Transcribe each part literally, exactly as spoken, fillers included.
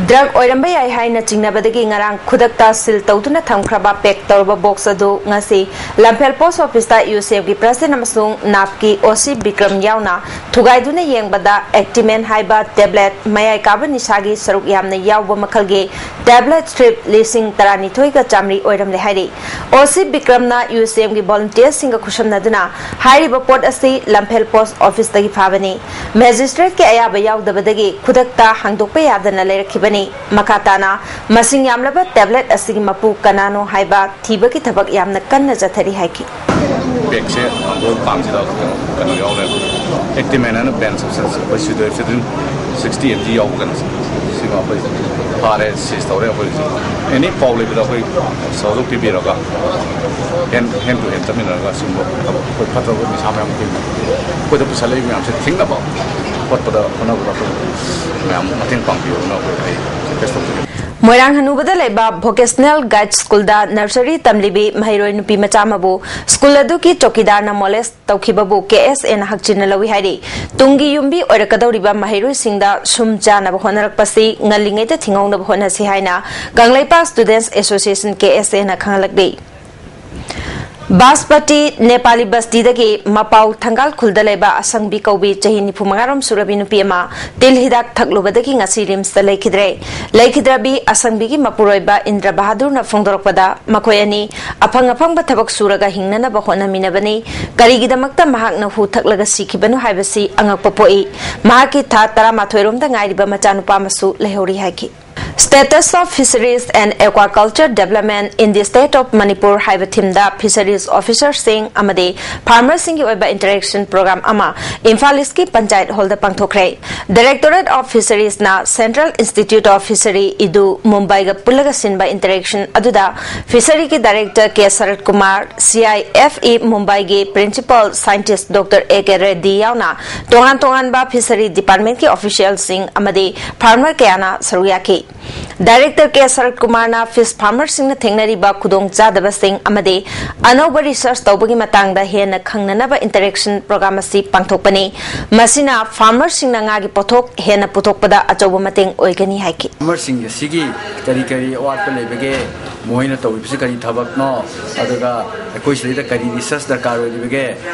Drug ꯑꯣꯏꯔꯝꯕ ꯌꯥꯏ ꯍꯥꯏꯅ ꯆꯤꯡꯅꯕꯗꯒꯤ ꯉꯔꯥꯡ ꯈꯨꯗꯛꯇ ꯁꯤꯜ ꯇꯧꯗꯨꯅ ꯊꯝꯈ꯭ꯔꯕ ꯄꯦꯛ ꯇꯧꯔꯕ ꯕꯣꯛꯁ ꯑꯗꯨ ꯉꯁꯤ ꯂꯝꯐꯦꯜ ꯄꯣꯁ ꯑꯣꯐꯤꯁꯇ ꯌꯨ ꯁꯤ ꯑꯦꯐꯀꯤ ꯄ꯭ꯔꯁꯤꯗꯦꯟ ꯑꯃꯁꯨꯡ ꯅꯥꯞꯀꯤ ꯑꯣ ꯁꯤ ꯕꯤꯀ꯭ꯔꯝ ꯌꯥꯎꯅ ꯊꯨꯒꯥꯏꯗꯨꯅ ꯌꯦꯡꯕꯗ ꯑꯦꯛꯇꯤꯃꯦꯟ ꯍꯥꯏꯕ ꯇꯦꯕ꯭ꯂꯦꯠ, ꯃꯌꯥꯏ ꯀꯥꯕ ꯅꯤꯁꯥꯒꯤ ꯁꯔꯨꯛ ꯌꯥꯝꯅ ꯌꯥꯎꯕ ꯃꯈꯜꯒꯤ ꯇꯦꯕ꯭ꯂꯦꯠ ꯁ꯭ꯇ꯭ꯔꯤꯞ ꯂꯤꯁꯤꯡ ꯇꯔꯥꯅꯤꯊꯣꯏꯒ ꯆꯥꯃꯔꯤ ꯑꯣꯏꯔꯝꯂꯦ ꯍꯥꯏꯔꯤ꯫ ꯑꯣ ꯁꯤ ꯕꯤꯀ꯭ꯔꯝꯅ ꯌꯨ ꯁꯤ ꯑꯦꯝꯒꯤ ꯚꯣꯂꯨꯟꯇꯤꯌꯔꯁꯤꯡꯒ ꯈꯨꯠꯁꯝꯅꯗꯨꯅ ꯍꯥꯏꯔꯤꯕ ꯄꯣꯠ ꯑꯁꯤ ꯂꯝꯐꯦꯜ ꯄꯣꯁ ꯑꯣꯐꯤꯁꯇꯒꯤ ꯐꯥꯕꯅꯤ꯫ ꯃꯦꯖꯤꯁꯇ꯭ꯔꯦꯠꯀꯤ ꯑꯌꯥꯕ ꯌꯥꯎꯗꯕꯗꯒꯤ ꯈꯨꯗꯛꯇ ꯍꯥꯡꯗꯣꯛꯄ ꯌꯥꯗꯅ ꯂꯩꯔꯛꯈꯤꯕꯅꯤ꯫ ꯃꯈꯥ ꯇꯥꯅ ꯃꯁꯤꯡ ꯌꯥꯝꯂꯕ ꯇꯦꯕ꯭ꯂꯦꯠ ꯑꯁꯤꯒꯤ ꯃꯄꯨ ꯀꯅꯥꯅꯣ ꯍꯥꯏꯕ ꯊꯤꯕꯒꯤ ꯊꯕꯛ ꯌꯥꯝꯅ ꯀꯟꯅ ꯆꯠꯊꯔꯤ ꯍꯥꯏꯈꯤ꯫ ꯕꯦꯒꯁꯦ ꯍꯥꯡꯗꯣꯛꯑ ꯀꯥꯟꯁꯤꯗ ꯀꯩꯅꯣ ꯌꯥꯎꯔꯦ, ꯑꯦꯛꯇꯤꯃꯦꯟ ꯍꯥꯏꯅ ꯕꯦꯟ ꯁꯕꯁꯇꯦꯟꯁ ꯑꯩꯈꯣꯏ ꯁꯤꯗꯣꯏ ꯐꯤꯗꯤꯟ ꯁꯤꯛꯁꯇꯤ ꯑꯦꯝ ꯖꯤ ꯌꯥꯎꯕ ꯀꯩꯅꯣꯁꯦ, ꯁꯤꯃ ꯑꯩꯈꯣꯏ ꯐꯥꯔꯦ, ꯁꯤꯁ ꯇꯧꯔꯦ꯫ ꯑꯩꯈꯣꯏ ꯑꯦꯅꯤ ꯄꯥꯎ ꯂꯩꯕꯗ ꯑꯩꯈꯣꯏ ꯁꯍꯖꯣꯛ ꯄꯤꯕꯤꯔꯒ ꯍꯦꯟ ꯍꯦꯟ ꯇꯨ ꯍꯦꯟ ꯆꯠꯃꯤꯟꯅꯔꯒ ꯁꯤꯒꯨꯝꯕ ꯊꯕꯛ ꯑꯩꯈꯣꯏ ꯐꯠꯇꯕ ꯅꯤꯁꯥ ꯃꯌꯥꯝ ꯑꯩꯈꯣꯏ ꯑꯩꯈꯣꯏꯗ ꯄꯨꯁꯜꯂꯛꯏꯕ ꯃꯌꯥꯝꯁꯦ ꯊꯤꯡꯅꯕ ꯍꯣꯠꯄꯗ ꯍꯣꯠꯅꯕꯗ ꯑꯩꯈꯣꯏ ꯃꯌꯥꯝ ꯃꯇꯦꯡ ꯄꯥꯡꯕꯤꯌꯣꯅ ꯑꯩꯈꯣꯏ ꯑꯩ ꯔꯤꯀ꯭ꯋꯦꯁ ꯇꯧꯖꯒꯦ꯫ ꯃꯣꯏꯔꯥꯡ ꯍꯅꯨꯕꯗ ꯂꯩꯕ ꯚꯣꯀꯦꯁꯅꯦꯜ ꯒꯥꯏꯗ ꯁ꯭ꯀꯨꯜꯗ ꯅꯔꯁꯔꯤ ꯇꯝꯂꯤꯕꯤ ꯃꯍꯩꯔꯣꯏ ꯅꯨꯄꯤ ꯃꯆꯥ ꯑꯃꯕꯨ ꯁ꯭ꯀꯨꯜ ꯑꯗꯨꯒꯤ ꯆꯧꯀꯤꯗꯥꯔꯅ ꯃꯣꯂꯦꯁ ꯇꯧꯈꯤꯕꯕꯨ ꯀꯦ ꯑꯦꯁ ꯑꯦꯅ ꯍꯛꯆꯤꯟꯅ ꯂꯧꯏ ꯍꯥꯏꯔꯤ꯫ ꯇꯨꯡꯒꯤ ꯌꯨꯝꯕꯤ ꯑꯣꯏꯔꯛꯀꯗꯧꯔꯤꯕ ꯃꯍꯩꯔꯣꯏꯁꯤꯡꯗ ꯁꯨꯝ ꯆꯥꯅꯕ ꯍꯣꯠꯅꯔꯛꯄꯁꯤ ꯉꯜꯂꯤꯉꯩꯗ ꯊꯤꯡꯍꯧꯅꯕ ꯍꯣꯠꯅꯁꯤ ꯍꯥꯏꯅ ꯀꯪꯂꯩꯄꯥꯛ ꯁ꯭ꯇꯨꯗꯦꯟꯠꯁ ꯑꯦꯁꯣꯁꯤꯌꯦꯁꯟ, ꯀꯦ ꯑꯦꯁ ꯑꯦꯅ ꯈꯪꯍꯜꯂꯛꯂꯤ꯫ ꯕꯥꯁꯄꯇꯤ ꯅꯦꯄꯥꯂꯤ ꯕꯁꯇꯤꯗꯒꯤ ꯃꯄꯥꯎ ꯊꯪꯒꯥꯜ ꯈꯨꯜꯗ ꯂꯩꯕ ꯑꯁꯪꯕꯤ ꯀꯧꯕꯤ ꯆꯍꯤ ꯅꯤꯐꯨ ꯃꯉꯥꯔꯣꯝ ꯁꯨꯔꯕꯤ ꯅꯨꯄꯤ ꯑꯃ ꯇꯤꯜ ꯍꯤꯗꯥꯛ ꯊꯛꯂꯨꯕꯗꯒꯤ ꯉꯁꯤ ꯔꯤꯝꯁꯇ ꯂꯩꯈꯤꯗ꯭ꯔꯦ꯫ ꯂꯩꯈꯤꯗ꯭ꯔꯕꯤ ꯑꯁꯪꯕꯤꯒꯤ ꯃꯄꯨꯔꯣꯏꯕ ꯏꯟꯗ꯭ꯔ ꯕꯍꯥꯗꯨꯔꯅ ꯐꯣꯡꯗꯣꯔꯛꯄꯗ ꯃꯈꯣꯏ ꯑꯅꯤ ꯑꯐꯪ ꯑꯐꯪꯕ ꯊꯕꯛ ꯁꯨꯔꯒ ꯍꯤꯡꯅꯅꯕ ꯍꯣꯠꯅꯃꯤꯟꯅꯕꯅꯤ꯫ ꯀꯔꯤꯒꯤꯗꯃꯛꯇ ꯃꯍꯥꯛꯅ ꯍꯨ ꯊꯛꯂꯒ ꯁꯤꯈꯤꯕꯅꯣ ꯍꯥꯏꯕꯁꯤ ꯑꯉꯛꯄ ꯄꯣꯛꯏ꯫ ꯃꯍꯥꯛꯀꯤ ꯊꯥ ꯇꯔꯥꯃꯥꯊꯣꯏ ꯔꯣꯝꯗ ꯉꯥꯏꯔꯤꯕ ꯃꯆꯥꯅꯨꯄꯥ ꯑꯃꯁꯨ ꯂꯩꯍꯧꯔꯤ ꯍꯥꯏꯈꯤ꯫ Status of Fisheries and Aquaculture Development in the State of Manipur ꯍꯥꯏꯕ ꯊꯤꯝꯗ ꯐꯤꯁꯔꯤꯁ ꯑꯣꯐꯤꯁꯔꯁꯤꯡ ꯑꯃꯗꯤ ꯐꯥꯔꯃꯔꯁꯤꯡꯒꯤ ꯑꯣꯏꯕ ꯏꯟꯇꯔꯦꯛꯁꯟ ꯄ꯭ꯔꯣꯒ꯭ꯔꯥꯝ ꯑꯃ ꯏꯝꯐꯥꯜ ꯏꯁꯀꯤ ꯄꯟꯆꯥꯌꯠ ꯍꯣꯜꯗ ꯄꯥꯡꯊꯣꯛꯈ꯭ꯔꯦ꯫ ꯗꯥꯏꯔꯦꯛꯇꯣꯔꯦꯠ ꯑꯣꯐ ꯐꯤꯁꯔꯤꯁꯅ ꯁꯦꯟꯇ꯭ꯔꯦꯜ ꯏꯟꯁꯇꯤꯇ꯭ꯌꯨꯠ ꯑꯣꯐ ꯐꯤꯁꯔꯤ, ꯏꯗꯨ, ꯃꯨꯝꯕꯥꯏꯒ ꯄꯨꯜꯂꯒ ꯁꯤꯟꯕ ꯏꯟꯇꯔꯦꯛꯁꯟ ꯑꯗꯨꯗ ꯐꯤꯁꯔꯤꯒꯤ director K Sarat Kumar, C I F E ꯃꯨꯝꯕꯥꯏꯒꯤ principal scientist doctor A K Reddy ꯌꯥꯎꯅ ꯇꯣꯉꯥꯟ ꯇꯣꯉꯥꯟꯕ ꯐꯤꯁꯔꯤ ꯗꯤꯄꯥꯔꯠꯃꯦꯟꯠꯀꯤ ꯑꯣꯐꯤꯁꯤꯌꯦꯜꯁꯤꯡ ꯑꯃꯗꯤ ꯐꯥꯔꯃꯔ ꯀꯌꯥꯅ ꯁꯔꯨꯛ ꯌꯥꯈꯤ꯫ ꯗꯥꯏꯔꯦꯛꯇꯔ ꯀꯦ ꯁꯔꯠ ꯀꯨꯃꯥꯔꯅ ꯐꯤꯁ ꯐꯥꯔꯃꯔꯁꯤꯡꯅ ꯊꯦꯡꯅꯔꯤꯕ ꯈꯨꯗꯣꯡꯆꯥꯗꯕꯁꯤꯡ ꯑꯃꯗꯤ ꯑꯅꯧꯕ ꯔꯤꯁꯔꯆ ꯇꯧꯕꯒꯤ ꯃꯇꯥꯡꯗ ꯍꯦꯟꯅ ꯈꯪꯅꯅꯕ ꯏꯟꯇꯔꯦꯛꯁꯟ ꯄ꯭ꯔꯣꯒ꯭ꯔꯥꯝ ꯑꯁꯤ ꯄꯥꯡꯊꯣꯛꯄꯅꯤ꯫ ꯃꯁꯤꯅ ꯐꯥꯔꯃꯔꯁꯤꯡꯅ ꯉꯥꯒꯤ ꯄꯣꯠꯊꯣꯛ ꯍꯦꯟꯅ ꯄꯨꯊꯣꯛꯄꯗ ꯑꯆꯧꯕ ꯃꯇꯦꯡ ꯑꯣꯏꯒꯅꯤ ꯍꯥꯏꯈꯤ꯫ ꯐꯥꯔꯃꯔꯁꯤꯡ ꯑꯁꯤꯒꯤ ꯀꯔꯤ ꯀꯔꯤ ꯑꯋꯥꯠꯄ ꯂꯩꯕꯒꯦ, ꯃꯈꯣꯏꯅ ꯇꯧꯔꯤꯕꯁꯤ ꯀꯔꯤ ꯊꯕꯛꯅꯣ, ꯑꯗꯨꯒ ꯑꯩꯈꯣꯏ ꯁꯤꯗꯩꯗ ꯀꯔꯤ ꯔꯤꯁꯔꯆ ꯗꯔꯀꯥꯔ ꯑꯣꯏꯔꯤꯕꯒꯦ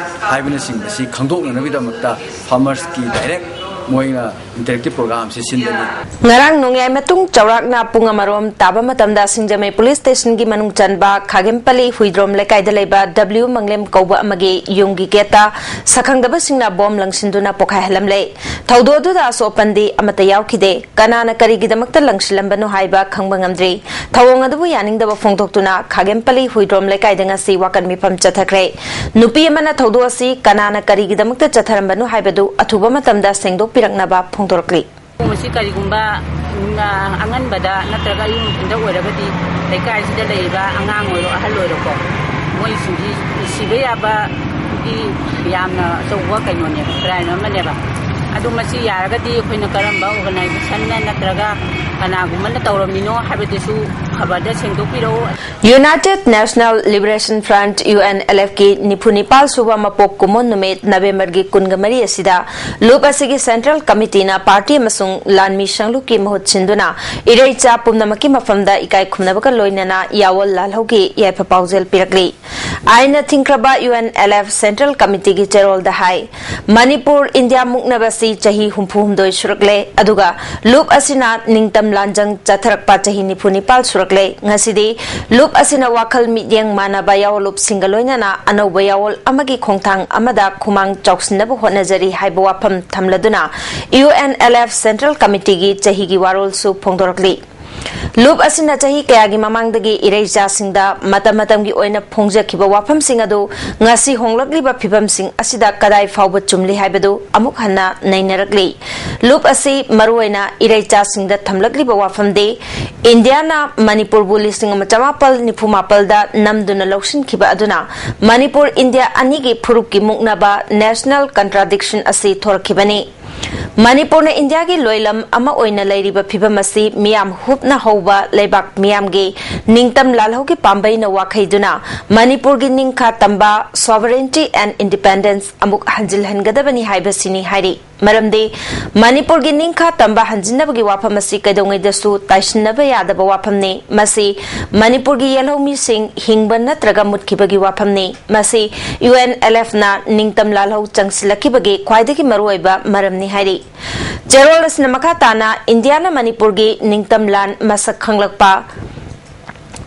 ꯍꯥꯏꯕꯅꯆꯤꯡꯕꯁꯤ ꯈꯪꯗꯣꯛꯅꯅꯕꯒꯤꯗꯃꯛꯇ ꯐꯥꯔꯃꯔꯁꯀꯤ ꯗꯥꯏꯔꯦꯛ ꯃꯣꯏꯅ ꯏꯟꯇꯔꯦꯛꯇꯤꯞ ꯄ꯭ꯔꯣꯒ꯭ꯔꯥꯝꯁꯤ ꯁꯤꯟꯕꯅꯤ꯫ ꯉꯔꯥꯡ ꯅꯣꯡꯌꯥꯏ ꯃꯇꯨꯡ ꯆꯥꯎꯔꯥꯛꯅ ꯄꯨꯡ ꯑꯃꯔꯣꯝ ꯇꯥꯕ ꯃꯇꯝꯗ ꯁꯤꯡꯖꯃꯩ ꯄꯨꯂꯤꯁ ꯁ꯭ꯇꯦꯁꯟꯒꯤ ꯃꯅꯨꯡ ꯆꯟꯕ ꯈꯥꯒꯦꯝꯄꯜꯂꯤ ꯍꯨꯏꯗ꯭ꯔꯣꯝ ꯂꯩꯀꯥꯏꯗ ꯂꯩꯕ ꯗꯕ꯭ꯂꯤꯎ ꯃꯪꯂꯦꯝ ꯀꯧꯕ ꯑꯃꯒꯤ ꯌꯨꯝꯒꯤ ꯒꯦꯠꯇ ꯁꯛꯈꯪꯗꯕꯁꯤꯡꯅ ꯕꯣꯝ ꯂꯪꯁꯤꯟꯗꯨꯅ ꯄꯣꯈꯥꯏꯍꯜꯂꯝꯂꯦ꯫ ꯊꯧꯗꯣꯛ ꯑꯗꯨꯗ ꯑꯁꯣꯛ ꯑꯄꯟꯗꯤ ꯑꯃꯠꯇ ꯌꯥꯎꯈꯤꯗꯦ꯫ ꯀꯅꯥꯅ ꯀꯔꯤꯒꯤꯗꯃꯛꯇ ꯂꯪꯁꯤꯜꯂꯝꯕꯅꯣ ꯍꯥꯏꯕ ꯈꯪꯕ ꯉꯝꯗ꯭ꯔꯤ꯫ ꯊꯧꯑꯣꯡ ꯑꯗꯨꯕꯨ ꯌꯥꯅꯤꯡꯗꯕ ꯐꯣꯡꯗꯣꯛꯇꯨꯅ ꯈꯥꯒꯦꯝꯄꯜꯂꯤ ꯍꯨꯏꯗ꯭ꯔꯣꯝ ꯂꯩꯀꯥꯏꯗ ꯉꯁꯤ ꯋꯥꯀꯠ ꯃꯤꯐꯝ ꯆꯠꯊꯈ꯭ꯔꯦ꯫ ꯅꯨꯄꯤ ꯑꯃꯅ ꯊꯧꯗꯣꯛ ꯑꯁꯤ ꯀꯅꯥꯅ ꯀꯔꯤꯒꯤꯗꯃꯛꯇ ꯆꯠꯊꯔꯝꯕꯅꯣ ꯍꯥꯏꯕꯗꯨ ꯑꯊꯨꯕ ꯃꯇꯝꯗ ꯁꯦꯡꯗꯣꯛꯄꯤꯔꯛꯅꯕ ꯐꯣꯡꯗꯣꯔꯛꯂꯤ꯫ ꯃꯁꯤ ꯀꯔꯤꯒꯨꯝꯕ, ꯎꯝ, ꯑꯉꯟꯕꯗ ꯅꯠꯇ꯭ꯔꯒ ꯑꯌꯨꯛ ꯅꯨꯡꯊꯤꯟꯗ ꯑꯣꯏꯔꯒꯗꯤ ꯂꯩꯀꯥꯏꯁꯤꯗ ꯂꯩꯔꯤꯕ ꯑꯉꯥꯡ ꯑꯣꯏꯔꯣ ꯑꯍꯜ ꯑꯣꯏꯔꯣꯀꯣ, ꯃꯣꯏꯁꯤꯡꯁꯤ ꯁꯤꯕ ꯌꯥꯕꯒꯤ ꯌꯥꯝꯅ ꯑꯆꯧꯕ ꯀꯩꯅꯣꯅꯦꯕ, ꯀ꯭ꯔꯥꯏꯝ ꯑꯃꯅꯦꯕ꯫ ꯑꯗꯨ ꯃꯁꯤ ꯌꯥꯔꯒꯗꯤ ꯑꯩꯈꯣꯏꯅ ꯀꯔꯝꯕ ꯑꯣꯔꯒꯅꯥꯏꯖꯦꯁꯟꯅ ꯅꯠꯇ꯭ꯔꯒ ꯀꯅꯥꯒꯨꯝꯕꯅ ꯇꯧꯔꯝꯃꯤꯅꯣ ꯍꯥꯏꯕꯗꯨꯁꯨ ꯈꯕꯔꯗ ꯁꯦꯡꯗꯣꯛꯄꯤꯔꯛꯎ꯫ United National Liberation Front, U N L ꯑꯦꯐꯀꯤ ꯅꯤꯐꯨ ꯅꯤꯄꯥꯜ ꯁꯨꯕ ꯃꯄꯣꯛ ꯀꯨꯝꯑꯣꯟ ꯅꯨꯃꯤꯠ ꯅꯕꯦꯝꯕꯔꯒꯤ ꯀꯨꯟꯒ ꯃꯔꯤ ꯑꯁꯤꯗ ꯂꯨꯞ ꯑꯁꯤꯒꯤ ꯁꯦꯟꯇ꯭ꯔꯦꯜ ꯀꯃꯤꯇꯤꯅ ꯄꯥꯔꯇꯤ ꯑꯃꯁꯨꯡ ꯂꯥꯟꯃꯤ ꯁꯪꯂꯨꯞꯀꯤ ꯃꯍꯨꯠ ꯁꯤꯟꯗꯨꯅ ꯏꯔꯩꯆꯥ ꯄꯨꯝꯅꯃꯛꯀꯤ ꯃꯐꯝꯗ ꯏꯀꯥꯏ ꯈꯨꯝꯅꯕꯒ ꯂꯣꯏꯅꯅ ꯌꯥꯑꯣꯜ ꯂꯥꯜꯍꯧꯒꯤ ꯌꯥꯏꯐ ꯄꯥꯎꯖꯦꯜ ꯄꯤꯔꯛꯂꯤ꯫ ꯑꯥꯏꯟꯅ ꯊꯤꯡꯈ꯭ꯔꯕ U N L F central ꯀꯃꯤꯇꯤꯒꯤ ꯆꯦꯔꯣꯜꯗ ꯍꯥꯏ, ꯃꯅꯤꯄꯨꯔ ꯏꯟꯗꯤꯌꯥ ꯃꯨꯛꯅꯕꯁꯤ ꯆꯍꯤ ꯍꯨꯝꯐꯨ ꯍꯨꯝꯗꯣꯏ ꯁꯨꯔꯛꯂꯦ, ꯑꯗꯨꯒ ꯂꯨꯞ ꯑꯁꯤꯅ ꯅꯤꯡꯇꯝ ꯂꯥꯟꯖꯪ ꯆꯠꯊꯔꯛꯄ ꯆꯍꯤ ꯅꯤꯐꯨ ꯅꯤꯄꯥꯜ ꯁꯨꯔꯛꯂꯦ꯫ ꯉꯁꯤꯗꯤ ꯂꯨꯞ ꯑꯁꯤꯅ ꯋꯥꯈꯜ ꯃꯤꯠꯌꯦꯡ ꯃꯥꯟꯅꯕ ꯌꯥꯑꯣꯜꯂꯨꯞꯁꯤꯡꯒ ꯂꯣꯏꯅꯅ ꯑꯅꯧꯕ ꯌꯥꯑꯣꯜ ꯑꯃꯒꯤ ꯈꯣꯡꯊꯥꯡ ꯑꯃꯗ ꯈꯨꯃꯥꯡ ꯆꯥꯎꯁꯤꯟꯅꯕ ꯍꯣꯠꯅꯖꯔꯤ ꯍꯥꯏꯕ ꯋꯥꯐꯝ ꯊꯝꯂꯗꯨꯅ U N L F central ꯀꯃꯤꯇꯤꯒꯤ ꯆꯍꯤꯒꯤ ꯋꯥꯔꯣꯜꯁꯨ ꯐꯣꯡꯗꯣꯔꯛꯂꯤ꯫ ꯂꯨꯞ ꯑꯁꯤꯅ ꯆꯍꯤ ꯀꯌꯥꯒꯤ ꯃꯃꯥꯡꯗꯒꯤ ꯏꯔꯩꯆꯥꯁꯤꯡꯗ ꯃꯇꯝ ꯃꯇꯝꯒꯤ ꯑꯣꯏꯅ ꯐꯣꯡꯖꯈꯤꯕ ꯋꯥꯐꯝꯁꯤꯡ ꯑꯗꯨ ꯉꯁꯤ ꯍꯣꯡꯂꯛꯂꯤꯕ ꯐꯤꯕꯝꯁꯤꯡ ꯑꯁꯤꯗ ꯀꯗꯥꯏ ꯐꯥꯎꯕ ꯆꯨꯝꯂꯤ ꯍꯥꯏꯕꯗꯨ ꯑꯃꯨꯛ ꯍꯟꯅ ꯅꯩꯅꯔꯛꯂꯤ꯫ ꯂꯨꯞ ꯑꯁꯤ ꯃꯔꯨꯑꯣꯏꯅ ꯏꯔꯩꯆꯥꯁꯤꯡꯗ ꯊꯝꯂꯛꯂꯤꯕ ꯋꯥꯐꯝꯗꯤ ꯏꯟꯗꯤꯌꯥꯅ ꯃꯅꯤꯄꯨꯔꯕꯨ ꯂꯤꯁꯤꯡ ꯑꯃ ꯆꯃꯥꯄꯜ ꯅꯤꯐꯨ ꯃꯥꯄꯜꯗ ꯅꯝꯗꯨꯅ ꯂꯧꯁꯤꯟꯈꯤꯕ ꯑꯗꯨꯅ ꯃꯅꯤꯄꯨꯔ ꯏꯟꯗꯤꯌꯥ ꯑꯅꯤꯒꯤ ꯐꯨꯔꯨꯞꯀꯤ ꯃꯨꯛꯅꯕ, national contradiction, ꯑꯁꯤ ꯊꯣꯔꯛꯈꯤꯕꯅꯤ꯫ ꯃꯅꯤꯄꯨꯔꯅ ꯏꯟꯗꯤꯌꯥꯒꯤ ꯂꯣꯏꯂꯝ ꯑꯃ ꯑꯣꯏꯅ ꯂꯩꯔꯤꯕ ꯐꯤꯚꯝ ꯑꯁꯤ ꯃꯤꯌꯥꯝ ꯍꯨꯞꯅ ꯍꯧꯕ ꯂꯩꯕꯥꯛ ꯃꯤꯌꯥꯝꯒꯤ ꯅꯤꯡꯇꯝ ꯂꯥꯜꯍꯧꯒꯤ ꯄꯥꯝꯕꯩꯅ ꯋꯥꯈꯩꯗꯨꯅ ꯃꯅꯤꯄꯨꯔꯒꯤ ꯅꯤꯡꯈꯥ ꯇꯝꯕ, sovereignty and independence, ꯑꯃꯨꯛ ꯍꯟꯖꯤꯜꯍꯟꯒꯗꯕꯅꯤ ꯍꯥꯏꯕꯁꯤꯅꯤ ꯍꯥꯏꯔꯤ꯫ ꯃꯔꯝꯗꯤ ꯃꯅꯤꯄꯨꯔꯒꯤ ꯅꯤꯡꯈꯥ ꯇꯝꯕ ꯍꯟꯖꯤꯟꯅꯕꯒꯤ ꯋꯥꯐꯝ ꯑꯁꯤ ꯀꯩꯗꯧꯉꯩꯗꯁꯨ ꯇꯥꯏꯁꯤꯟꯅꯕ ꯌꯥꯗꯕ ꯋꯥꯐꯝꯅꯤ꯫ ꯃꯁꯤ ꯃꯅꯤꯄꯨꯔꯒꯤ ꯌꯦꯜꯍꯧꯃꯤꯁꯤꯡ ꯍꯤꯡꯕ ꯅꯠꯇ꯭ꯔꯒ ꯃꯨꯠꯈꯤꯕꯒꯤ ꯋꯥꯐꯝꯅꯤ꯫ ꯃꯁꯤ UNLFꯅ ꯅꯤꯡꯇꯝ ꯂꯥꯜꯍꯧ ꯆꯪꯁꯤꯜꯂꯛꯈꯤꯕꯒꯤ ꯈ꯭ꯋꯥꯏꯗꯒꯤ ꯃꯔꯨꯑꯣꯏꯕ ꯃꯔꯝꯅꯤ ꯍꯥꯏꯔꯤ꯫ ꯆꯦꯔꯣꯜ ꯑꯁꯤꯅ ꯃꯈꯥ ꯇꯥꯅ ꯏꯟꯗꯤꯌꯥꯅ ꯃꯅꯤꯄꯨꯔꯒꯤ ꯅꯤꯡꯇꯝ ꯂꯥꯟ ꯃꯁꯛ ꯈꯪꯂꯛꯄ,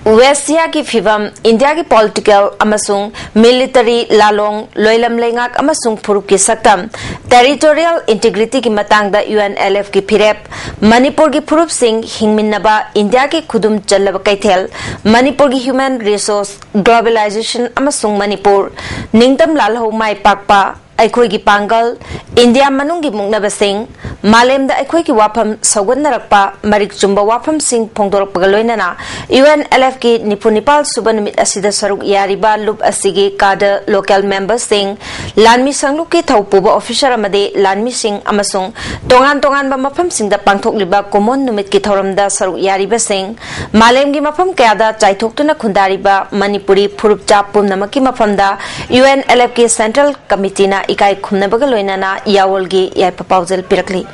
ꯋꯦꯁꯤꯌꯥꯒꯤ ꯐꯤꯚꯝ, ꯏꯟꯗꯤꯌꯥꯒꯤ political ꯑꯃꯁꯨꯡ military ꯂꯥꯂꯣꯡ, ꯂꯣꯏꯂꯝ ꯂꯩꯉꯥꯛ ꯑꯃꯁꯨꯡ ꯐꯨꯔꯨꯞꯀꯤ ꯁꯛꯇꯝ, territorial integrityꯒꯤ ꯃꯇꯥꯡꯗ UNLFꯀꯤ ꯐꯤꯔꯦꯞ, ꯃꯅꯤꯄꯨꯔꯒꯤ ꯐꯨꯔꯨꯞꯁꯤꯡ ꯍꯤꯡꯃꯤꯟꯅꯕ, ꯏꯟꯗꯤꯌꯥꯒꯤ ꯈꯨꯗꯨꯝ ꯆꯜꯂꯕ ꯀꯩꯊꯦꯜ, ꯃꯅꯤꯄꯨꯔꯒꯤ human resource, globalization ꯑꯃꯁꯨꯡ ꯃꯅꯤꯄꯨꯔ ꯅꯤꯡꯇꯝ ꯂꯥꯜꯍꯧ ꯃꯥꯏ ꯄꯥꯛꯄ, ꯑꯩꯈꯣꯏꯒꯤ ꯄꯥꯡꯒꯜ, ꯏꯟꯗꯤꯌꯥ ꯃꯅꯨꯡꯒꯤ ꯃꯨꯛꯅꯕꯁꯤꯡ, ꯃꯥꯂꯦꯝꯗ ꯑꯩꯈꯣꯏꯒꯤ ꯋꯥꯐꯝ ꯁꯧꯒꯠꯅꯔꯛꯄ, ꯃꯔꯤꯛ ꯆꯨꯝꯕ ꯋꯥꯐꯝꯁꯤꯡ ꯐꯣꯡꯗꯣꯔꯛꯄꯒ ꯂꯣꯏꯅꯅ UNLFꯀꯤ ꯅꯤꯐꯨ ꯅꯤꯄꯥꯜ ꯁꯨꯕ ꯅꯨꯃꯤꯠ ꯑꯁꯤꯗ ꯁꯔꯨꯛ ꯌꯥꯔꯤꯕ ꯂꯨꯞ ꯑꯁꯤꯒꯤ cadre, local memberꯁꯤꯡ, ꯂꯥꯟꯃꯤ ꯁꯪꯂꯨꯞꯀꯤ ꯊꯧꯄꯨꯕ officer ꯑꯃꯗꯤ ꯂꯥꯟꯃꯤꯁꯤꯡ ꯑꯃꯁꯨꯡ ꯇꯣꯉꯥꯟ ꯇꯣꯉꯥꯟꯕ ꯃꯐꯝꯁꯤꯡꯗ ꯄꯥꯡꯊꯣꯛꯂꯤꯕ ꯀꯨꯃꯣꯟ ꯅꯨꯃꯤꯠꯀꯤ ꯊꯧꯔꯝꯗ ꯁꯔꯨꯛ ꯌꯥꯔꯤꯕꯁꯤꯡ, ꯃꯥꯂꯦꯝꯒꯤ ꯃꯐꯝ ꯀꯌꯥꯗ ꯆꯥꯏꯊꯣꯛꯇꯨꯅ ꯈꯨꯟꯗꯥꯔꯤꯕ ꯃꯅꯤꯄꯨꯔꯤ ꯐꯨꯔꯨꯞꯆꯥ ꯄꯨꯝꯅꯃꯛꯀꯤ ꯃꯐꯝꯗ UNLFꯀꯤ central committeeꯅ ꯏꯀꯥꯏ ꯈꯨꯝꯅꯕꯒ ꯂꯣꯏꯅꯅ ꯌꯥꯑꯣꯜꯒꯤ ꯌꯥꯏꯐ ꯄꯥꯎꯖꯦꯜ ꯄꯤꯔꯛꯂꯤ꯫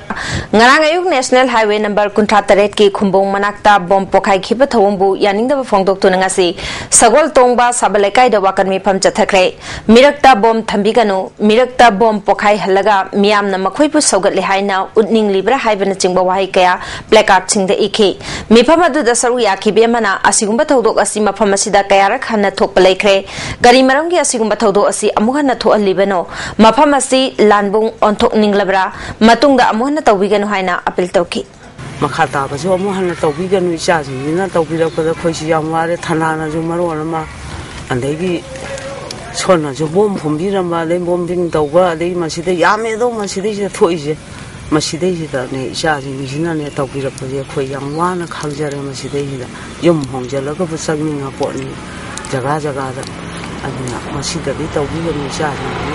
ꯉꯔꯥꯡ ꯑꯌꯨꯛ National Highway number ꯀꯨꯟꯊ꯭ꯔꯥ ꯇꯔꯦꯠꯀꯤ ꯈꯨꯝꯕꯣꯡ ꯃꯅꯥꯛꯇ ꯕꯣꯝ ꯄꯣꯈꯥꯏꯈꯤꯕ ꯊꯧꯑꯣꯡꯕꯨ ꯌꯥꯅꯤꯡꯗꯕ ꯐꯣꯡꯗꯣꯛꯇꯨꯅ ꯉꯁꯤ ꯁꯒꯣꯜ ꯇꯣꯡꯕ ꯁꯥꯕ ꯂꯩꯀꯥꯏꯗ ꯋꯥꯀꯠ ꯃꯤꯐꯝ ꯆꯠꯊꯈ꯭ꯔꯦ꯫ "ꯃꯤꯔꯛꯇ ꯕꯣꯝ ꯊꯝꯕꯤꯒꯅꯨ, ꯃꯤꯔꯛꯇ ꯕꯣꯝ ꯄꯣꯈꯥꯏꯍꯜꯂꯒ ꯃꯤꯌꯥꯝꯅ ꯃꯈꯣꯏꯕꯨ ꯁꯧꯒꯠꯂꯦ ꯍꯥꯏꯅ ꯎꯠꯅꯤꯡꯂꯤꯕ꯭ꯔꯥ?" ꯍꯥꯏꯕꯅꯆꯤꯡꯕ ꯋꯥꯍꯩ ꯀꯌꯥ placardꯁꯤꯡꯗ ꯏꯈꯤ꯫ ꯃꯤꯐꯝ ꯑꯗꯨꯗ ꯁꯔꯨꯛ ꯌꯥꯈꯤꯕ ꯑꯃꯅ, "ꯑꯁꯤꯒꯨꯝꯕ ꯊꯧꯗꯣꯛ ꯑꯁꯤ ꯃꯐꯝ ꯑꯁꯤꯗ ꯀꯌꯥꯔꯛ ꯍꯟꯅ ꯊꯣꯛꯄ ꯂꯩꯈ꯭ꯔꯦ꯫ ꯀꯔꯤ ꯃꯔꯝꯒꯤ ꯑꯁꯤꯒꯨꯝꯕ ꯊꯧꯗꯣꯛ ꯑꯁꯤ ꯑꯃꯨꯛ ꯍꯟꯅ ꯊꯣꯛꯍꯜꯂꯤꯕꯅꯣ? ꯃꯐꯝ ꯑꯁꯤ ꯂꯥꯟꯕꯨꯡ ꯑꯣꯟꯊꯣꯛꯅꯤꯡꯂꯕ꯭ꯔꯥ? ꯃꯇꯨꯡꯗ ꯑꯃꯨꯛ ꯍꯟꯅ ꯇꯧꯕꯤꯒꯅꯨ" ꯍꯥꯏꯅ appeal ꯇꯧꯈꯤ꯫ "ꯃꯈꯥ ꯇꯥꯕꯁꯨ ꯑꯃꯨꯛ ꯍꯟꯅ ꯇꯧꯕꯤꯒꯅꯨ, ꯏꯆꯥꯁꯤꯡꯁꯤꯅ ꯇꯧꯕꯤꯔꯛꯄꯗ ꯑꯩꯈꯣꯏꯁꯨ ꯌꯥꯝ ꯋꯥꯔꯦ, ꯊꯅꯥꯅꯁꯨ ꯃꯔꯣꯟ ꯑꯃ, ꯑꯗꯒꯤ ꯁꯣꯟꯅꯁꯨ ꯕꯣꯝ ꯐꯨꯝꯕꯤꯔꯝꯕ, ꯑꯗꯩ ꯕꯣꯝꯕꯤꯡ ꯇꯧꯕ, ꯑꯗꯩ ꯃꯁꯤꯗ ꯌꯥꯝꯃꯦ ꯑꯗꯣ ꯃꯁꯤꯗꯩꯁꯤꯗ ꯊꯣꯛꯏꯁꯦ꯫ ꯃꯁꯤꯗꯩꯁꯤꯗꯅꯦ ꯏꯆꯥꯁꯤꯡꯁꯤꯅꯅꯦ ꯇꯧꯕꯤꯔꯛꯄꯁꯦ ꯑꯩꯈꯣꯏ ꯌꯥꯝ ꯋꯥꯅ ꯈꯥꯡꯖꯔꯦ꯫ ꯃꯁꯤꯗꯩꯁꯤꯗ ꯌꯨꯝ ꯍꯣꯡꯖꯤꯜꯂꯒꯕꯨ ꯆꯪꯅꯤꯡꯉ ꯄꯣꯠꯅꯤ ꯖꯒꯥ ꯖꯒꯥꯗ꯫ ꯑꯗꯨꯅ ꯃꯁꯤꯗꯗꯤ ꯇꯧꯕꯤꯒꯅꯨ ꯏꯆꯥꯁꯤꯡꯁꯤ"꯫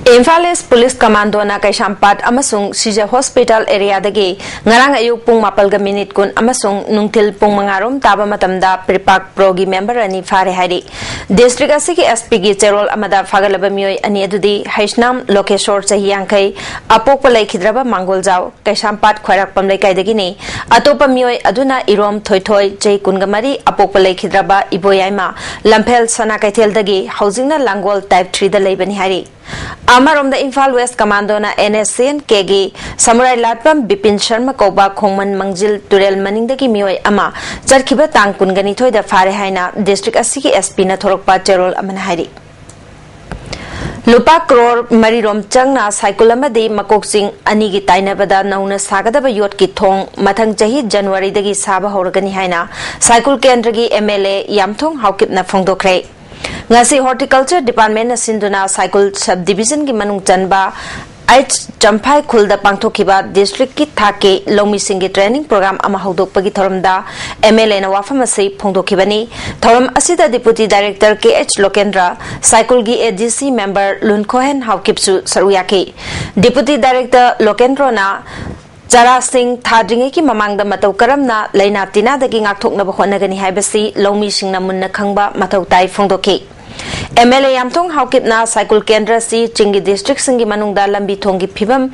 ꯏꯝꯐꯥꯜ ꯏꯁ ꯄꯨꯂꯤꯁ ꯀꯃꯥꯟꯗꯣꯅ ꯀꯩꯁꯥꯝꯄꯥꯠ ꯑꯃꯁꯨꯡ ꯁꯤꯖ ꯍꯣꯁꯄꯤꯇꯥꯜ ꯑꯦꯔꯤꯌꯥꯗꯒꯤ ꯉꯔꯥꯡ ꯑꯌꯨꯛ ꯄꯨꯡ ꯃꯥꯄꯜꯒ ꯃꯤꯅꯤꯠ ꯀꯨꯟ ꯑꯃꯁꯨꯡ ꯅꯨꯡꯊꯤꯜ ꯄꯨꯡ ꯃꯉꯥ ꯔꯣꯝ ꯇꯥꯕ ꯃꯇꯝꯗ ꯄ꯭ꯔꯤꯄꯥꯛ ꯄ꯭ꯔꯣꯒꯤ ꯃꯦꯝꯕꯔ ꯑꯅꯤ ꯐꯥꯔꯦ ꯍꯥꯏꯔꯤ꯫ ꯗꯤꯁꯇ꯭ꯔꯤꯛ ꯑꯁꯤꯒꯤ ꯑꯦꯁ ꯄꯤꯒꯤ ꯆꯦꯔꯣꯜ ꯑꯃꯗ ꯐꯥꯒꯠꯂꯕ ꯃꯤꯑꯣꯏ ꯑꯅꯤ ꯑꯗꯨꯗꯤ ꯍꯩꯁꯅꯥꯝ ꯂꯣꯀꯦꯁꯣꯔ, ꯆꯍꯤ ꯌꯥꯡꯈꯩ, ꯑꯄꯣꯛꯄ ꯂꯩꯈꯤꯗ꯭ꯔꯕ ꯃꯥꯡꯒꯣꯜꯖꯥꯎ, ꯀꯩꯁꯥꯝꯄꯥꯠ ꯈ꯭ꯋꯥꯏꯔꯥꯛꯄꯝ ꯂꯩꯀꯥꯏꯗꯒꯤꯅꯤ꯫ ꯑꯇꯣꯞꯄ ꯃꯤꯑꯣꯏ ꯑꯗꯨꯅ ꯏꯔꯣꯝ ꯊꯣꯏꯊꯣꯏ, ꯆꯍꯤ ꯀꯨꯟꯒ ꯃꯔꯤ, ꯑꯄꯣꯛꯄ ꯂꯩꯈꯤꯗ꯭ꯔꯕ ꯏꯕꯣꯌꯥꯏꯃ, ꯂꯝꯐꯦꯜ ꯁꯅꯥ ꯀꯩꯊꯦꯜꯗꯒꯤ, ꯍꯧꯖꯤꯛꯅ ꯂꯥꯡꯒꯣꯜ ꯇꯥꯏꯞ ꯊ꯭ꯔꯤꯗ ꯂꯩꯕꯅꯤ ꯍꯥꯏꯔꯤ꯫ ꯑꯃꯔꯣꯝꯗ ꯏꯝꯐꯥꯜ ꯋꯦꯁ ꯀꯃꯥꯟꯗꯣꯅ ꯑꯦꯟ ꯑꯦꯁ ꯁꯤ ꯑꯦꯟ ꯀꯦꯒꯤ ꯁꯃꯨꯔꯥꯏ ꯂꯥꯠꯄꯝ ꯕꯤꯄꯤꯟ ꯁꯔꯃ ꯀꯧꯕ ꯈꯣꯡꯃꯟ ꯃꯪꯖꯤꯜ ꯇꯨꯔꯦꯜ ꯃꯅꯤꯡꯗꯒꯤ ꯃꯤꯑꯣꯏ ꯑꯃ ꯆꯠꯈꯤꯕ ꯇꯥꯡ ꯀꯨꯟꯒ ꯅꯤꯊꯣꯏꯗ ꯐꯥꯔꯦ ꯍꯥꯏꯅ ꯗꯤꯁꯇ꯭ꯔꯤꯛ ꯑꯁꯤꯒꯤ ꯑꯦꯁ ꯄꯤꯅ ꯊꯣꯔꯛꯄ ꯆꯦꯔꯣꯜ ꯑꯃꯅ ꯍꯥꯏꯔꯤ꯫ ꯂꯨꯄꯥ ꯀ꯭ꯔꯣꯔ ꯃꯔꯤꯔꯣꯝ ꯆꯪꯅ ꯁꯥꯏꯀꯨꯜ ꯑꯃꯗꯤ ꯃꯀꯣꯛꯆꯤꯡ ꯑꯅꯤꯒꯤ ꯇꯥꯏꯅꯕꯗ ꯅꯧꯅ ꯁꯥꯒꯗꯕ ꯌꯣꯠꯀꯤ ꯊꯣꯡ ꯃꯊꯪ ꯆꯍꯤ ꯖꯅꯋꯥꯔꯤꯗꯒꯤ ꯁꯥꯕ ꯍꯧꯔꯒꯅꯤ ꯍꯥꯏꯅ ꯁꯥꯏꯀꯨꯜ ꯀꯦꯟꯗ꯭ꯔꯒꯤ ꯑꯦꯝ ꯑꯦꯜ ꯑꯦ ꯌꯥꯝꯊꯣꯡ ꯍꯥꯎꯀꯤꯞꯅ ꯐꯣꯡꯗꯣꯛꯈ꯭ꯔꯦ꯫ ꯉꯁꯤ ꯍꯣꯔꯇꯤꯀꯜꯆꯔ ꯗꯤꯄꯥꯔꯠꯃꯦꯟꯅ ꯁꯤꯟꯗꯨꯅ ꯁꯥꯏꯀꯨꯜ ꯁꯕ ꯗꯤꯕꯤꯖꯟꯒꯤ ꯃꯅꯨꯡ ꯆꯟꯕ ꯑꯩꯆ ꯆꯝꯐꯥꯏ ꯈꯨꯜꯗ ꯄꯥꯡꯊꯣꯛꯈꯤꯕ ꯗꯤꯁꯇ꯭ꯔꯤꯛꯀꯤ ꯊꯥꯛꯀꯤ ꯂꯧꯃꯤꯁꯤꯡꯒꯤ ꯇ꯭ꯔꯦꯅꯤꯡ ꯄ꯭ꯔꯣꯒ꯭ꯔꯥꯝ ꯑꯃ ꯍꯧꯗꯣꯛꯄꯒꯤ ꯊꯧꯔꯝꯗ ꯑꯦꯝ ꯑꯦꯜ ꯑꯦꯅ ꯋꯥꯐꯝ ꯑꯁꯤ ꯐꯣꯡꯗꯣꯛꯈꯤꯕꯅꯤ꯫ ꯊꯧꯔꯝ ꯑꯁꯤꯗ ꯗꯤꯄꯨꯇꯤ ꯗꯥꯏꯔꯦꯛꯇꯔ ꯀꯦ ꯑꯩꯆ ꯂꯣꯀꯦꯟꯗ꯭ꯔ, ꯁꯥꯏꯀꯨꯜꯒꯤ ꯑꯦ ꯗꯤ ꯁꯤ ꯃꯦꯝꯕꯔ ꯂꯨꯟꯈꯣꯍꯦꯟ ꯍꯥꯎꯀꯤꯞꯁꯨ ꯁꯔꯨꯛ ꯌꯥꯈꯤ꯫ ꯗꯤꯄꯨꯇꯤ ꯗꯥꯏꯔꯦꯛꯇꯔ ꯂꯣꯀꯦꯟꯗ꯭ꯔꯣꯅ ꯆꯥꯔꯥꯁꯤꯡ ꯊꯥꯗ꯭ꯔꯤꯉꯩꯒꯤ ꯃꯃꯥꯡꯗ ꯃꯇꯧ ꯀꯔꯝꯅ ꯂꯥꯏꯅꯥ ꯇꯤꯟꯅꯥꯗꯒꯤ ꯉꯥꯛꯊꯣꯛꯅꯕ ꯍꯣꯠꯅꯒꯅꯤ ꯍꯥꯏꯕꯁꯤ ꯂꯧꯃꯤꯁꯤꯡꯅ ꯃꯨꯟꯅ ꯈꯪꯕ ꯃꯊꯧ ꯇꯥꯏ ꯐꯣꯡꯗꯣꯛꯈꯤ꯫ ꯑꯦꯝ ꯑꯦꯜ ꯑꯦ ꯌꯥꯝꯊꯣꯡ ꯍꯥꯎꯀꯤꯞꯅ ꯁꯥꯏꯀꯨꯜ ꯀꯦꯟꯗ꯭ꯔ ꯑꯁꯤ ꯆꯤꯡꯒꯤ ꯗꯤꯁꯇ꯭ꯔꯤꯛꯁꯤꯡꯒꯤ ꯃꯅꯨꯡꯗ ꯂꯝꯕꯤ ꯊꯣꯡꯒꯤ ꯐꯤꯕꯝ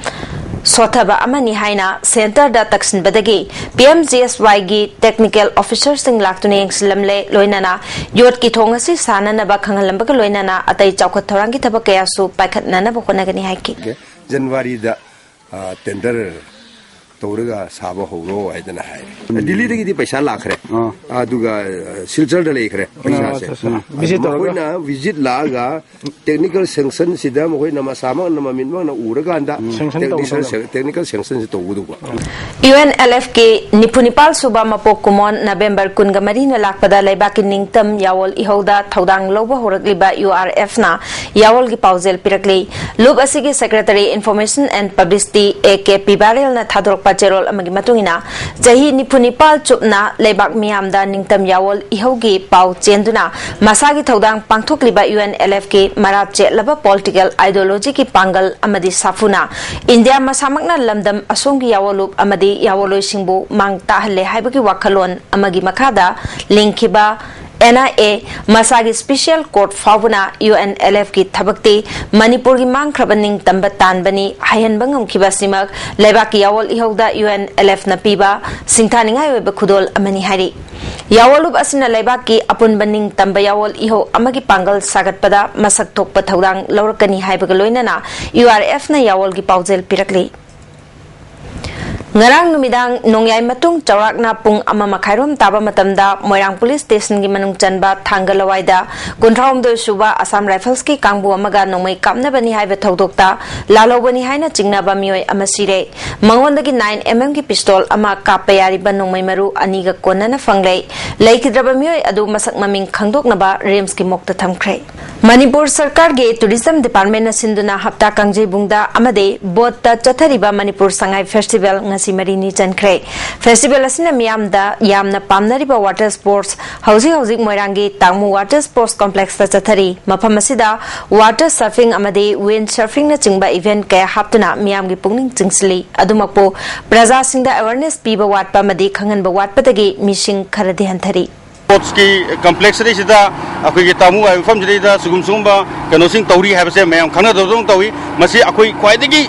ꯁꯣꯠꯊꯕ ꯑꯃꯅꯤ ꯍꯥꯏꯅ ꯁꯦꯟꯇꯔꯗ ꯇꯛꯁꯤꯟꯕꯗꯒꯤ ꯄꯤ ꯑꯦꯝ ꯖꯤ ꯑꯦꯁ ꯋꯥꯏꯒꯤ ꯇꯦꯛꯅꯤꯀꯦꯜ ꯑꯣꯐꯤꯁꯔꯁꯤꯡ ꯂꯥꯛꯇꯨꯅ ꯌꯦꯡꯁꯤꯜꯂꯝꯂꯦ꯫ ꯂꯣꯏꯅꯅ ꯌꯣꯠꯀꯤ ꯊꯣꯡ ꯑꯁꯤ ꯁꯥꯅꯅꯕ ꯈꯪꯍꯜꯂꯝꯕꯒ ꯂꯣꯏꯅꯅ ꯑꯇꯩ ꯆꯥꯎꯈꯠ ꯊꯧꯔꯥꯡꯒꯤ ꯊꯕꯛ ꯀꯌꯥꯁꯨ ꯄꯥꯏꯈꯠꯅꯅꯕ ꯍꯣꯠꯅꯒꯅꯤ ꯍꯥꯏꯈꯤ꯫ ꯖꯅꯋꯥꯔꯤꯗ, ꯑ, ꯇꯦꯟꯗꯔ ꯇꯧꯔꯒ ꯁꯥꯕ ꯍꯧꯔꯣ ꯍꯥꯏꯗꯅ ꯍꯥꯏꯔꯦ꯫ ꯎꯝ꯫ ꯗꯤꯜꯂꯤꯗꯒꯤꯗꯤ ꯄꯩꯁꯥ ꯂꯥꯛꯈ꯭ꯔꯦ꯫ ꯑꯥ꯫ ꯑꯗꯨꯒ, ꯑ, ꯁꯤꯜꯆꯔꯗ ꯂꯩꯈ꯭ꯔꯦ ꯄꯩꯁꯥꯁꯦ꯫ ꯑꯥ, ꯑꯠꯆꯥ, ꯑꯠꯆꯥ꯫ ꯚꯤꯖꯤꯠ ꯇꯧꯔꯒ? ꯃꯈꯣꯏꯅ ꯚꯤꯖꯤꯠ ꯂꯥꯛꯑꯒ ꯇꯦꯛꯅꯤꯀꯦꯜ ꯁꯦꯡꯁꯟꯁꯤꯗ ꯃꯈꯣꯏꯅ ꯃꯁꯥꯃꯛꯅ ꯃꯃꯤꯠꯃꯛꯅ ꯎꯔꯀꯥꯟꯗ ꯁꯦꯡꯁꯟ ꯇꯦꯛꯅꯤꯀꯦꯜ ꯇꯧꯒꯗꯧꯕ꯫ ꯁꯦ-, ꯇꯦꯛꯅꯤꯀꯦꯜ ꯁꯦꯡꯁꯟꯁꯤ ꯇꯧꯒꯗꯧꯕ꯫ ꯌꯨ ꯑꯦꯟ ꯑꯦꯜ ꯑꯦꯐꯀꯤ ꯅꯤꯐꯨ ꯅꯤꯄꯥꯜ ꯁꯨꯕ ꯃꯄꯣꯛ ꯀꯨꯝꯑꯣꯟ ꯅꯕꯦꯝꯕꯔ ꯀꯨꯟꯒ ꯃꯔꯤꯅ ꯂꯥꯛꯄꯗ ꯂꯩꯕꯥꯛꯀꯤ ꯅꯤꯡꯇꯝ ꯌꯥꯋꯣꯜ ꯏꯍꯧꯗ ꯊꯧꯗꯥꯡ ꯂꯧꯕ ꯍꯧꯔꯛꯂꯤꯕ ꯌꯨ ꯑꯥꯔ ꯑꯦꯐꯅ ꯌꯥꯋꯣꯜꯒꯤ ꯄꯥꯎꯖꯦꯜ ꯄꯤꯔꯛꯂꯤ꯫ ꯂꯨꯞ ꯑꯁꯤꯒꯤ Secretary Information and Publicity A K P ꯕꯥꯔꯦꯜꯅ ꯊꯥꯗꯣꯔꯛꯄ ꯄꯥꯆꯦꯔꯣꯜ ꯑꯃꯒꯤ ꯃꯇꯨꯡ ꯏꯟꯅ, ꯆꯍꯤ ꯅꯤꯐꯨ ꯅꯤꯄꯥꯜ ꯆꯨꯞꯅ ꯂꯩꯕꯥꯛ ꯃꯤꯌꯥꯝꯗ ꯅꯤꯡꯇꯝ ꯌꯥꯑꯣꯜ ꯏꯍꯧꯒꯤ ꯄꯥꯎ ꯆꯦꯟꯗꯨꯅ ꯃꯁꯥꯒꯤ ꯊꯧꯗꯥꯡ ꯄꯥꯡꯊꯣꯛꯂꯤꯕ UNLFꯀꯤ ꯃꯔꯥ ꯆꯦꯠꯂꯕ political ideologyꯒꯤ ꯄꯥꯡꯒꯜ ꯑꯃꯗꯤ ꯁꯥꯐꯨꯅ ꯏꯟꯗꯤꯌꯥ ꯃꯁꯥꯃꯛꯅ ꯂꯝꯗꯝ ꯑꯁꯣꯝꯒꯤ ꯌꯥꯑꯣꯜꯂꯨꯞ ꯑꯃꯗꯤ ꯌꯥꯑꯣꯜꯂꯣꯏꯁꯤꯡꯕꯨ ꯃꯥꯡ ꯇꯥꯛꯍꯜꯂꯦ ꯍꯥꯏꯕꯒꯤ ꯋꯥꯈꯜꯂꯣꯟ ꯑꯃꯒꯤ ꯃꯈꯥꯗ ꯂꯤꯡꯈꯤꯕ NIA, ꯃꯁꯥꯒꯤ special court ꯐꯥꯎꯕꯅ UNLFꯀꯤ ꯊꯕꯛꯇꯤ ꯃꯅꯤꯄꯨꯔꯒꯤ ꯃꯥꯡꯈ꯭ꯔꯕ ꯅꯤꯡꯇꯝꯕ ꯇꯥꯟꯕꯅꯤ ꯍꯥꯏꯍꯟꯕ ꯉꯝꯈꯤꯕ ꯑꯁꯤꯃꯛ ꯂꯩꯕꯥꯛꯀꯤ ꯌꯥꯑꯣꯜ ꯏꯍꯧꯗ UNLFꯅ ꯄꯤꯕ ꯁꯤꯡꯊꯥꯅꯤꯡꯉꯥꯏ ꯑꯣꯏꯕ ꯈꯨꯗꯣꯜ ꯑꯃꯅꯤ ꯍꯥꯏꯔꯤ꯫ ꯌꯥꯑꯣꯜꯂꯨꯞ ꯑꯁꯤꯅ ꯂꯩꯕꯥꯛꯀꯤ ꯑꯄꯨꯟꯕ ꯅꯤꯡꯇꯝꯕ ꯌꯥꯑꯣꯜ ꯏꯍꯧ ꯑꯃꯒꯤ ꯄꯥꯡꯒꯜ ꯁꯥꯒꯠꯄꯗ ꯃꯁꯛ ꯊꯣꯛꯄ ꯊꯧꯗꯥꯡ ꯂꯧꯔꯛꯀꯅꯤ ꯍꯥꯏꯕꯒ ꯂꯣꯏꯅꯅ URFꯅ ꯌꯥꯑꯣꯜꯒꯤ ꯄꯥꯎꯖꯦꯜ ꯄꯤꯔꯛꯂꯤ꯫ ꯉꯔꯥꯡ ꯅꯨꯃꯤꯗꯥꯡ ꯅꯣꯡꯌꯥꯏ ꯃꯇꯨꯡ ꯆꯥꯎꯔꯥꯛꯅ ꯄꯨꯡ ꯑꯃ ꯃꯈꯥꯏꯔꯣꯝ ꯇꯥꯕ ꯃꯇꯝꯗ ꯃꯣꯏꯔꯥꯡ ꯄꯨꯂꯤꯁ ꯁ꯭ꯇꯦꯁꯟꯒꯤ ꯃꯅꯨꯡ ꯆꯟꯕ ꯊꯥꯡꯒ ꯂꯋꯥꯏꯗ ꯀꯨꯟꯊ꯭ꯔꯥꯍꯨꯝꯗꯣꯏ ꯁꯨꯕ ꯑꯁꯥꯝ ꯔꯥꯏꯐꯜꯁꯀꯤ ꯀꯥꯡꯕꯨ ꯑꯃꯒ ꯅꯣꯡꯃꯩ ꯀꯥꯞꯅꯕꯅꯤ ꯍꯥꯏꯕ ꯊꯧꯗꯣꯛꯇ ꯂꯥꯜꯍꯧꯕꯅꯤ ꯍꯥꯏꯅ ꯆꯤꯡꯅꯕ ꯃꯤꯑꯣꯏ ꯑꯃ ꯁꯤꯔꯦ꯫ ꯃꯉꯣꯟꯗꯒꯤ nine mmꯒꯤ pistol ꯑꯃ, ꯀꯥꯞꯄ ꯌꯥꯔꯤꯕ ꯅꯣꯡꯃꯩ ꯃꯔꯨ ꯑꯅꯤꯒ ꯀꯣꯟꯅꯅ ꯐꯪꯂꯦ꯫ ꯂꯩꯈꯤꯗ꯭ꯔꯕ ꯃꯤꯑꯣꯏ ꯑꯗꯨ ꯃꯁꯛ ꯃꯃꯤꯡ ꯈꯪꯗꯣꯛꯅꯕ RIMSꯀꯤ morgueꯗ ꯊꯝꯈ꯭ꯔꯦ꯫ ꯃꯅꯤꯄꯨꯔ ꯁꯔꯀꯥꯔꯒꯤ tourism departmentꯅ ꯁꯤꯟꯗꯨꯅ ꯍꯞꯇꯥ ꯀꯥꯡꯖꯩꯕꯨꯡꯗ ꯑꯃꯗꯤ ꯕꯣꯠꯇ ꯆꯠꯊꯔꯤꯕ ꯃꯅꯤꯄꯨꯔ ꯁꯉꯥꯏ festival ꯉꯁꯤ ꯃꯔꯤꯅꯤ ꯆꯟꯈ꯭ꯔꯦ꯫ Festival ꯑꯁꯤꯅ ꯃꯤꯌꯥꯝꯗ ꯌꯥꯝꯅ ꯄꯥꯝꯅꯔꯤꯕ water sports, ꯍꯧꯖꯤꯛ ꯍꯧꯖꯤꯛ ꯃꯣꯏꯔꯥꯡꯒꯤ ꯇꯥꯡꯃꯨ water sports complexꯇ ꯆꯠꯊꯔꯤ꯫ ꯃꯐꯝ ꯑꯁꯤꯗ water surfing ꯑꯃꯗꯤ wind surfingꯅꯆꯤꯡꯕ event ꯀꯌꯥ ꯍꯥꯞꯇꯨꯅ ꯃꯤꯌꯥꯝꯒꯤ ꯄꯨꯛꯅꯤꯡ ꯆꯤꯡꯁꯤꯜꯂꯤ꯫ ꯑꯗꯨꯃꯛꯄꯨ, ꯄ꯭ꯔꯖꯥꯁꯤꯡꯗ awareness ꯄꯤꯕ ꯋꯥꯠꯄ ꯑꯃꯗꯤ ꯈꯪꯍꯟꯕ ꯋꯥꯠꯄꯗꯒꯤ ꯃꯤꯁꯤꯡ ꯈꯔꯗꯤ ꯍꯟꯊꯔꯤ꯫ Sportsꯀꯤ complex ꯑꯁꯤꯗ ꯑꯩꯈꯣꯏꯒꯤ ꯇꯥꯃꯨ ꯍꯥꯏꯕ ꯃꯐꯝꯁꯤꯗꯩꯗ ꯁꯤꯒꯨꯝ ꯁꯤꯒꯨꯝꯕ ꯀꯩꯅꯣꯁꯤꯡ ꯇꯧꯔꯤ ꯍꯥꯏꯕꯁꯦ ꯃꯌꯥꯝ ꯈꯪꯅꯗꯕꯗꯧꯅ ꯇꯧꯏ꯫ ꯃꯁꯤ ꯑꯩꯈꯣꯏ ꯈ꯭ꯋꯥꯏꯗꯒꯤ